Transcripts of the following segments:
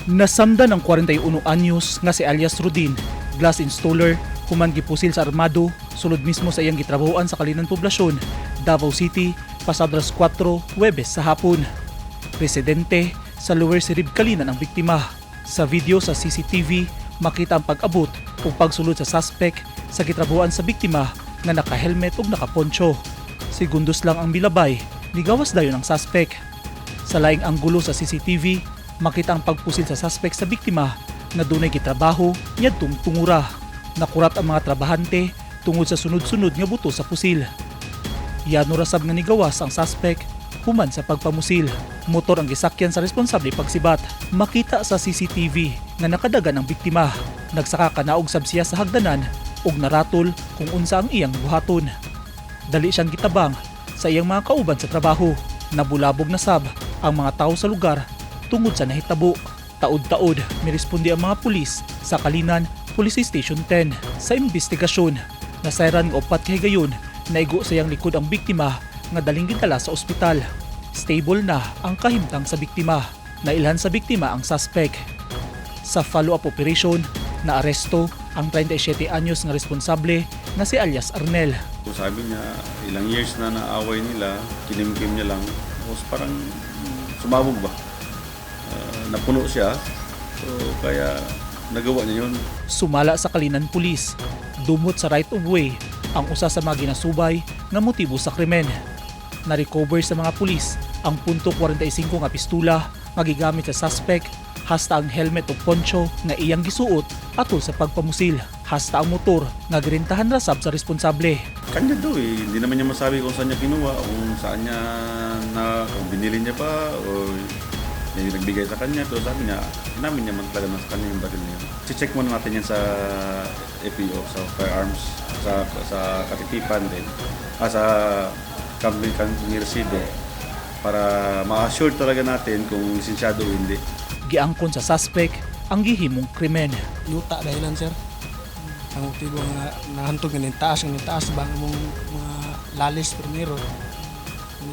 Nasamdan ang 41 anyos nga si alias Rudin, glass installer, human gipusil sa armado sulod mismo sa iyang gitrabahoan sa Kalinan Poblasyon, Davao City, pasado alas 4, Huwebes sa hapon. Residente sa Lower Sirib Kalinan ang biktima. Sa video sa CCTV, makita ang pag-abot ug pagsulod sa suspect sa gitrabahoan sa biktima nga naka-helmet ug nakaponcho. Segundos lang ang milabay, nigawas dayon ang suspect. Sa laing anggulo sa CCTV, makita ang pagpusil sa suspect sa biktima nga dunay gitrabaho niadtong tungura. Nakurat ang mga trabahante tungod sa sunod-sunod nga buto sa pusil. Yano ra sab nga nigawas ang suspect human sa pagpamusil. Motor ang gisakyan sa responsable pagsibat. Makita sa CCTV nga nakadagan ang biktima. Nagsaka kanaog sab siya sa hagdanan ug naratol kung unsa ang iyang buhaton. Dali siyang gitabang sa iyang mga kauban sa trabaho. Nabulabog na sab ang mga tao sa lugar tungod sa nahitabo. Taod-taod, miresponde ang mga pulis sa Kalinan Police Station 10 sa investigasyon. Nasayran nga upat kahigayon naigo sa iyang likod ang biktima nga daling gidala sa ospital. Stable na ang kahimtang sa biktima. Nailhan sa biktima ang suspect. Sa follow-up operation, naaresto ang 37 anyos nga responsable nga si alias Arnel. Sabi niya, ilang years na naaway nila, kinimkim niya lang. Tapos parang sumabog ba? Napuno siya. So kaya nagawa niya yun. Sumala sa Kalinan Police, dumot sa right of way ang usa sa mga ginasubay nga motibo sa krimen. Na-recover sa mga pulis ang .45 nga pistula nga gigamit sa suspect hasta ang helmet ug poncho nga iyang gisuot atol sa pagpamusil, hasta ang motor nga girentahan ra sab sa responsable. Kanya daw eh, hindi naman niya masabi kung saan niya kinuha, kung saan niya na, kung binili niya ba, o may nagbigay sa kanya. Pero sabi niya, inamin niya man talaga na sa kanya yung baril na yun. Check muna natin yan sa FPO, sa firearms, sa Katitipan din, sa company ni resibo para ma-assure talaga natin kung lisensyado o hindi. Giangkon sa suspect ang gihimong krimen. Yuta dahilan, sir. Ang motibo nga nahantog nga ning taas ba ang among mga lalis primero.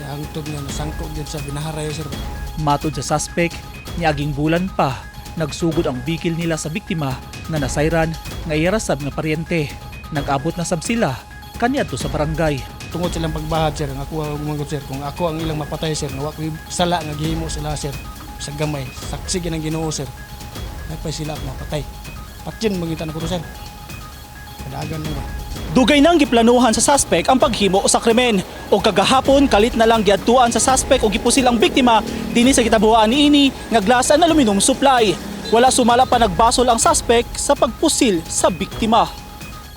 Hangtod nga nasangko gyud sa binaharay, sir ba. Matod sa suspect, niaging bulan pa, nagsugod ang bikil nila sa biktima nga nasayran nga iya ra sab nga paryente. Nag-abot na sab sila kaniadto sa barangay. Tungod silang pagbahad, sir, ang ako ang gumanggod, sir, kung ako ang ilang mapatay, sir, nga wa ko'y sala nga gihimo sila, sir, sa gamay, saksi gyud ang Ginoo, sir. Napay sila ako mapatay. Patyon magitan ako to, sir. Kadagan mo ba? Dugay nang giplanuhan sa suspect ang paghimo sa krimen. O kagahapon kalit na lang giadtuan sa suspect og gipusil ang biktima dinhi sa gitabuan niini nga glass and aluminum supply. Wala sumala pa nagbasol ang suspect sa pagpusil sa biktima.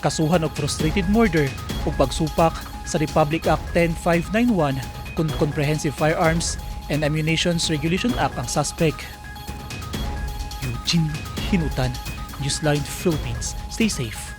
Kasuhan og frustrated murder ug pagsupak sa Republic Act 10591 kun Comprehensive Firearms and Ammunitions Regulation Act ang suspect. Eugene Hinutan, Newsline Philippines. Stay safe.